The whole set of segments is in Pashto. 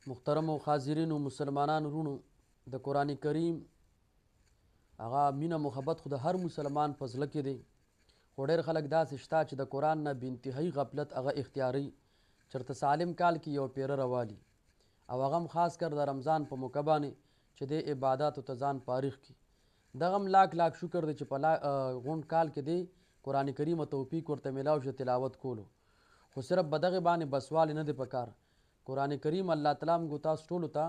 محترمو حاضرینو مسلمانانو وروڼو، د قرآن کریم هغه مینه محبت خو د هر مسلمان په زړه کې دی، خو ډېر خلک داسې شته چې د قرآن نه بې انتهایي غفلت هغه اختیاروي. چېرته سالم کال کې یو پیره روالي او هغه هم خاص کر د رمضان په موقع باندې چې دی عباداتو ته ځان فارغ کړي. دغه هم لاک لاک شکر دی چې په غونډ کال کې دی قرآن کریم توفیق ورته میلاو شي تلاوت کولو، خو صرف به دغې باندې بسوالی نه دی پکار. قرآن کریم الله تعالی موږ تاسو ټولو ته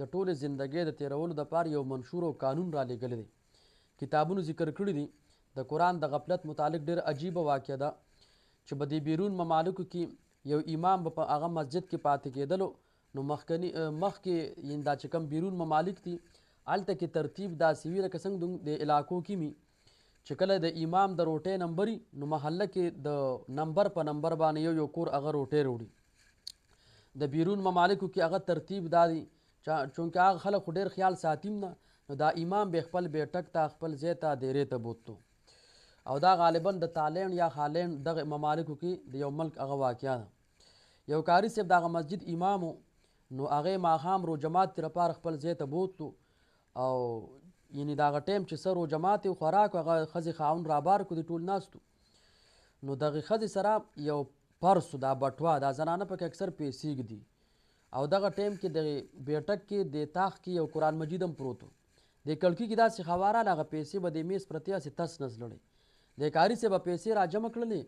د ټولې زندګۍ د تېرولو دپاره یو منشور او قانون را لېږلی دی. کتابونو ذکر کړي دي د قرآن د غفلت متعلق ډېره عجیبه واقعه ده چې په دې بیرون ممالکو کې یو امام به په هغه مسجد کې پاتې کېدلو، نو مخکې یعنې دا چې کوم بیرون ممالک دي هلته کې ترتیب داسې وي لکه څنګه د علاقو کې مي چې کله د امام د روټۍ نمبر وي نو محله کې د نمبر په نمبر باندې یو یو کور هغه روټۍ راوړي. د بیرون ممالکو کې هغه ترتیب دا دی چونکه هغه خلک خو ډېر خیال ساتي نه، نو دا امام به خپل بیټک ته خپل ځای ته دیرې ته بوتلو. او دا غالبا د تالند یا هالند دغه ممالکو کې د یو ملک هغه واقعه ده. یو قاري صاحب د هغه مسجد امام و، نو هغې ماښام روژه ماتي لپاره خپل ځای ته بوتلو او یعنې د هغه ټایم چې څه روژه ماتې و خوراک و، هغه ښځې خاوند رابار کړو، دوی ټول ناست وو. نو دغې ښځې سره یو پرس و، دا بټوه، دا زنانه پکې اکثر پیسې ږدي، او دغه ټایم کې دغې بیټک کې د تاخ کې یو قرآن مجید هم پروت و. د کړکۍ کې داسې هوا راغله، هغه پیسې به د میز پرتې هسې تس نس لړې. د قاري صاحب به پیسې راجمع کړلې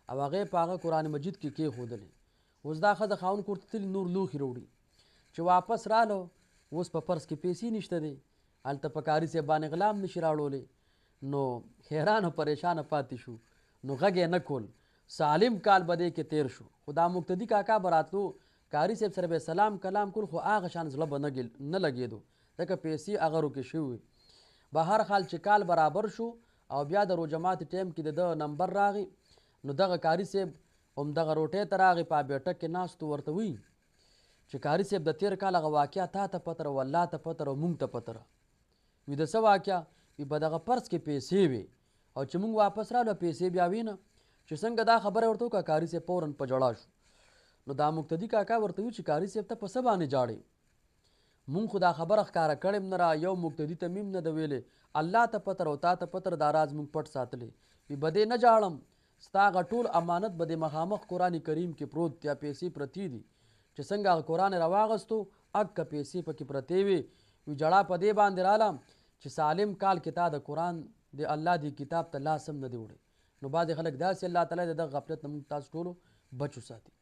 او هغه یې په هغه قرآن مجید کې کېښودلې. اوس دا ښځه خاوند کور ته تللي نور لوښي راوړي، چې واپس رالو اوس په پرس کې پیسې نشته دی، هلته په قاري صاحب باندې غلام نشي راوړولی. نو حیران او پریشانه پاتې شو، نو غږ یې نه کول. سالم کال به دې کې تېر شو، خو دا مقتدي کاکا به راتلو قاري صاحب سره به یې سلام کلام کول، خو هغه شان زړه به نه لګېدو ځکه پیسې هغه روکې شوې وې. به هر حال چې کال برابر شو او بیا د روژه ماتې ټایم کې د ده نمبر راغی، نو دغه قاري صاحب هم دغه روټۍ ته راغی، په بیټک کې ناست و، ورته وایي چې قاري صاحب د تېر کال هغه واقعه تا ته پته وه، الله ته پته وه، مونږ ته پته وه. وي د څه واقعه؟ وي په دغه پرس کې پیسې وې او چې مونږ واپس رالو پیسې بیا وې نه. چې څنګه دا خبره ورته وکړه قاري صاحب فوراً په ژړا شو. نو دا مقتدي کاکا ورته وویل چې قاري صاحب ته په څه باندې ژاړې؟ مونږ خو دا خبره ښکاره کړې هم نه را، یو مقتدي ته مې هم نه ده ویلې، الله ته پته او تا ته پته، دا راز مونږ پټ ساتلی. وي به دې نه ژاړم، ستا هغه ټول امانت به دې مخامخ قرآن کریم کې پروت دی، پیسې پرتې دي. چې څنګه هغه قرآن یې راواغستو اکه پیسې پکې پرتې وې. وي ژړا په دې باندې راله چې سالم کال کې تا د قرآن د الله دې کتاب ته لاس هم نه دی وړی. نو بعضې خلک داسې الله تعالی د دغه غفلت نه موږ تاسو ټولو بچ وساتي.